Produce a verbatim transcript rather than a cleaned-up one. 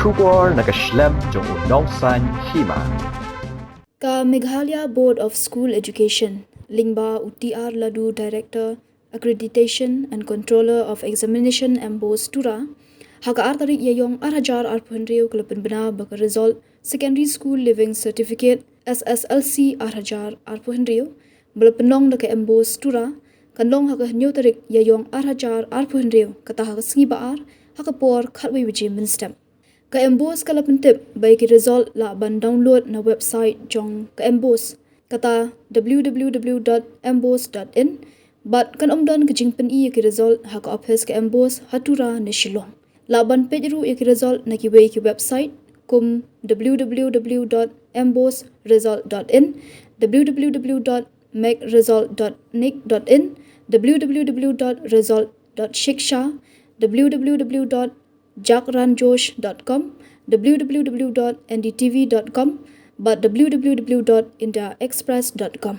Khubor na ka shlem jong u nongsaiñ hima. Ka Meghalaya Board of School Education, lyngba u T R Ladoo, Director, Accreditation and Controller of Examination, MBOSE Tura, ha ka ar tarik Ïaiong ar hajar arphew hynriew ka la pynbna ba ka result Secondary School Leaving Certificate, S S L C, ar hajar arphew hynriew, ba la pynlong da ka MBOSE Tura, kan long ha ka hynñiew tarik Ïaiong ar hajar arphew hynriew, kata ha ka sngi ba ar, ha ka por khatwei baje mynstep. Ka MBOSE ka la pyntip ba ïa ki result lah ban download na website jong ka MBOSE, kata w w w dot mbose dot in, bad kan ym don ka jingpyni ïa ki result ha ka ophis ka MBOSE ha Tura ne Shillong. Lah ban peit ruh ïa ki result na kiwei ki website kum w w w dot mbose result dot in, w w w dot mec result dot nic dot in, w w w dot result dot shiksha, w w w dot jagranjosh dot com, w w w dot n d t v dot com, bad w w w dot india express dot com.